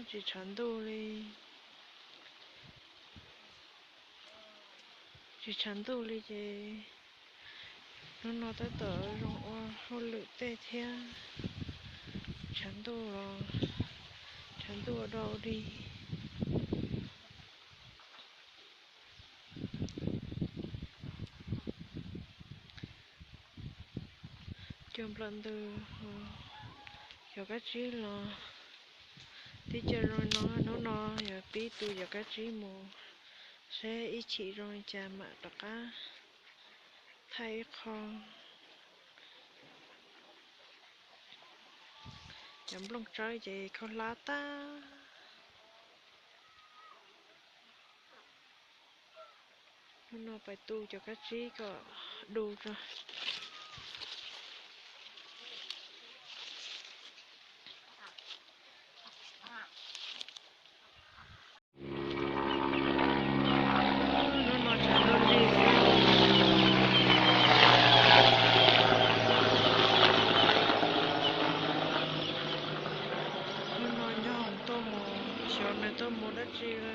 Tsis tshav ntuj li, tsis tshav ntuj li ces hnub no tab tom zoo ua hauj lwm tej thiab. Tshav ntuj los tshav ntuj ua dau dig. Cua nplawm ntws, cov kab tsib los tib co zoo no, hnub no yuav pib tu cov kab tsib mus seb ib chim zoo li cas mam rov qab thaij ib qho. Cov nplooj tsawb ces khaub hlab tag. Hnub no pais tu cov kab tsib kom du tso. Hnub no tshav ntuj nrig xwb. Hnub no nyob hoom tuaj mus, xyov nws tuaj mus dab tsi li.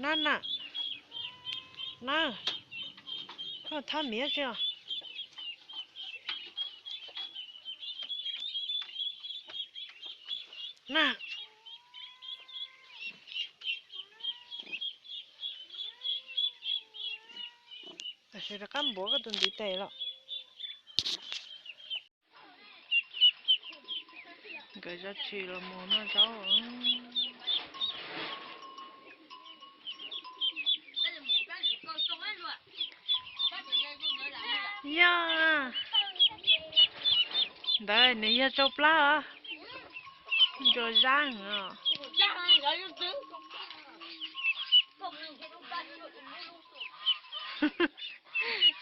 Na na, na, koj thab miv tsi os? Na, tam sim rov qab npuav koj tus ntiv tes los. Nkawd zov tshis los mus noj zaub. Yog ntawd nws yog tsau plab os. Ntsuas zab os.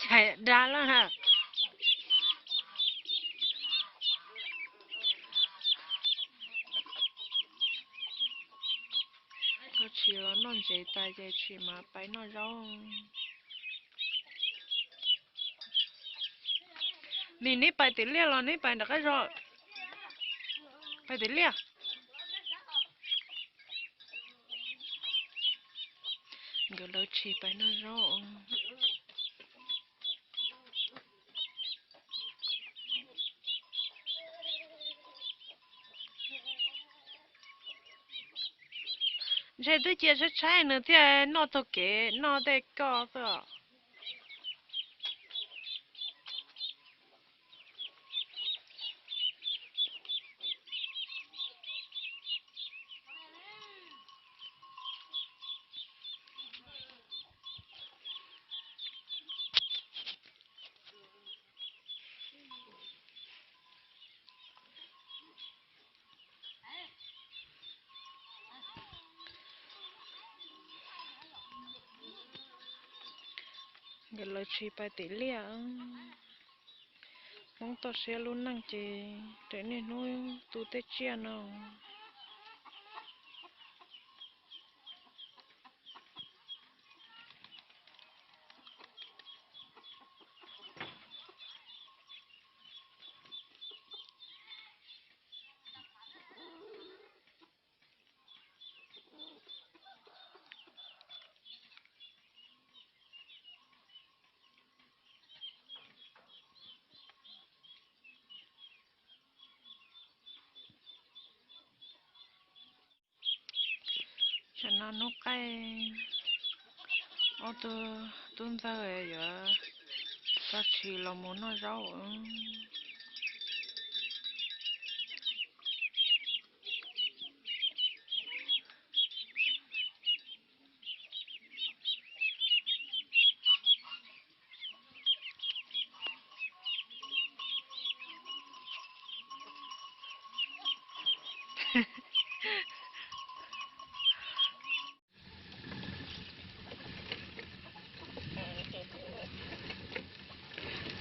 Chais dag lawm ha. Tau tshis los noj ntsev tas ces tshis mas pais noj zaub. Nim neb pais tim liaj los neb pais nram qab zos? Pais tim liaj. Nkawd lawv tshis pais noj zaub. Ntshe twb cia tshaib tshaib nws thiaj noj taug kev noj tej koj xwb os. Nkawd lawv tshis pais tim liaj. Hmoob toj siab lub neej ces raws niaj hnub tu tej tsiaj no. Tam no hnub qaij, ob tug tub ntxawg yuav tso tshis los mus noj zaub.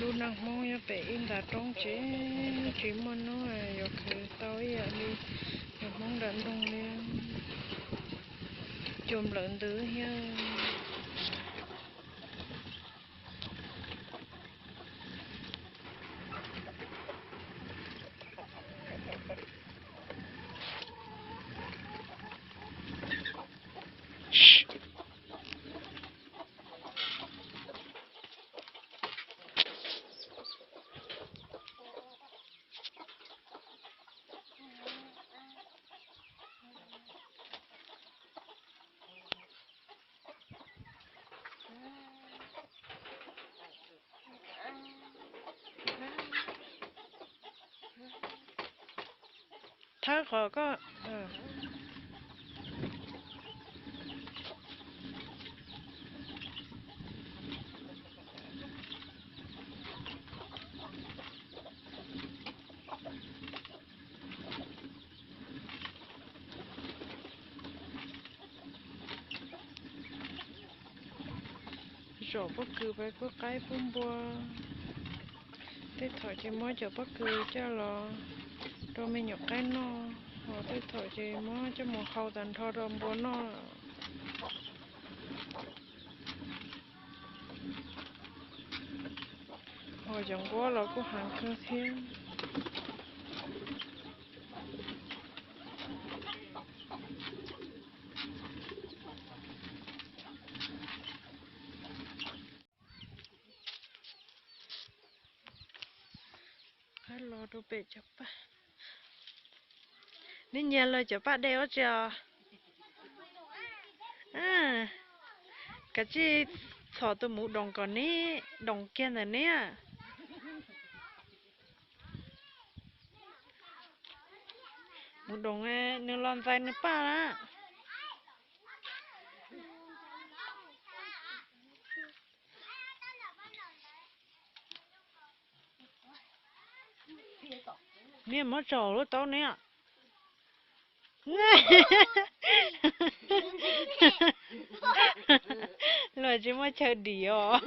Lub neej Hmoob nyob pem ib nta roob tsev, tsis muaj hnub yuav khwv tau ib yam li yog Hmoob nram nroog li. Cua nplawm ntws thiab. Qhov koj Zom pob kws pab pub qaib pub npua. Tej thaum ces muab cov pob kws coj los rau me nyuam qaib noj, ho tej thaum ces muab coj mus hau tag nrho rau npua noj. Ho cov nquab los kuj heev kawg thiab. Los rau pem cov paj. Neb nyiag lawv cov paj dej ua tsi os? Kav tsij txhom tus muv doos kom neb doos kiag ntawm neb. Muv doos nws los ntxais nws paj na. Neb muab tso lub taub neb. Luag tsis muaj chaw dim os.